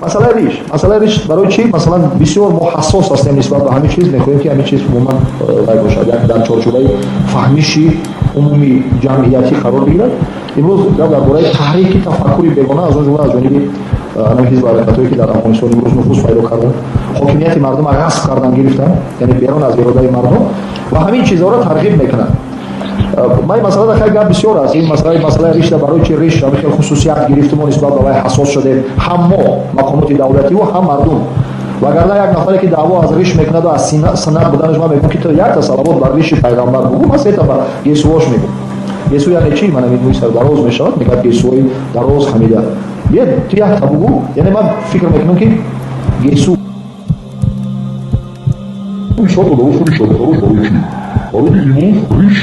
Масъалаи риш, масъалаи риш барои чӣ? Масалан, бисёр мо ҳассос ҳастем нисбат ба ҳамин чиз, мехоҳем, ки ҳамин чиз умуман вай бошад, як дар чорчӯбаи фаҳмиши умумии ҷамъиятӣ қарор бигирад. Имрӯз гап дар бораи таҳрики тафаккури бегона, аз он ҷумла аз ҷониби ҳамин ҳизбу ҳаракатҳое, ки дар Афғонистон имрӯз нуфуз пайдо карданд, ҳокимияти мардумро ғасб кардан гирифтанд, яъне берун аз иродаи мардум, ва ҳамин чизҳоро тарғиб мекунанд. Ман ин масъала хеле гап бисёр аст. Ин масъалаи ришда, барои чи риш ҳамин хел хусусият гирифту мо нисбат ба вай ҳассос шудем, ҳам мо, мақомоти давлативу, ҳам мардум. Вагарна як нафаре, ки даъво аз риш мекунаду аз суннат буданаш, ман мегӯям, ки ту якта салавот бар риши пайғамбар бугӯ, ман сета ба гесувош мегӯм. Гесу яъне чӣ? Ман ҳамин мӯи сар дароз мешавад, мегӯяд гесуҳои дароз хамида. Бия, ту якта бугӯ. Яъне ман фикр мекунам, ки гесу Шаб дароз шуди, шаб дароз барои чӣ? Барои имрӯз риш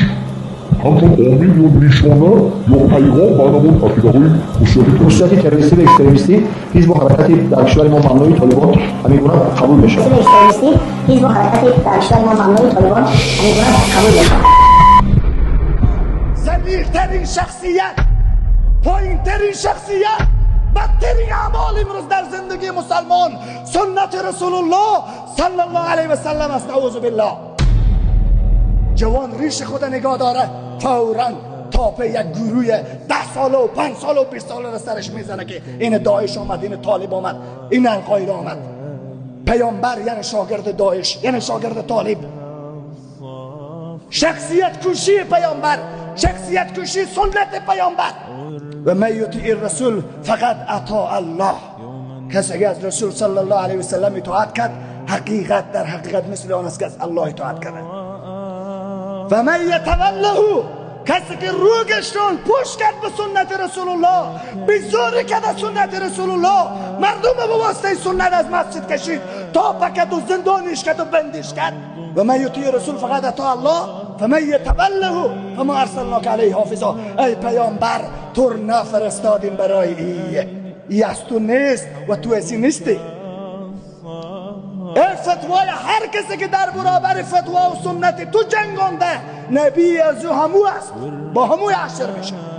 ҳамчун омил ё нишона ё пайғом ба ҳамон ақидаҳои хусусияти террористӣ ва экстремистӣ ҳизбу ҳаракати дар кишвари мо мамнӯи Толибон ҳамин гуна қабул мешавад. Экстремистӣ, ҳизбу ҳаракати дар кишвари мо мамнӯи Толибон ҳамин гуна қабул мешавад. Залилтарин шахсият, поинтарин шахсият, бадтарин аъмол имрӯз дар зиндагии мусалмон суннати Расулуллоҳ саллаллоҳу алайҳи васаллам аст. Наузу биллоҳ. Ҷавон риши худа нигоҳ дорад, фавран топе як гурӯҳи 10 солаву 5 солаву 20 соларо сараш мезана, ки ин Доиш омад, ин Толиб омад, ин Алқоида омад. Паёмбар яъне шогирди Доиш, яъне шогирди Толиб. Шахсият кушии паёмбар, шахсият кушии суннати паёмбар. Ва ман ютиъи расул фақад атоа Аллоҳ. Касе ки аз Расул саллаллоҳу алайҳи васаллам итоат кард, ҳақиқат дар ҳақиқат мисли он аст, ки аз Аллоҳ итоат кард. Ва ман ятаваллаҳу, касе ки рӯ гаштон пушт кард ба суннати Расулуллоҳ, безорӣ кард аз суннати Расулуллоҳ, мардума ба воситаи суннат аз масҷид кашид, то карду зиндониш карду бандиш кард. Ва ман ютиъи расул фақад атоа Аллоҳ фаман ятаваллаҳу фама арсалнока алайҳи ҳофизо. Эй паёмбар, тур нафиристодем барои ий аз ту нест ва ту аз нестӣ. Эй фатвои ҳар касе, ки дар баробари фатвову суннати ту ҷангонда, набии аз ӯ ҳамӯ аст, бо ҳамӯ ҳашр мешавад.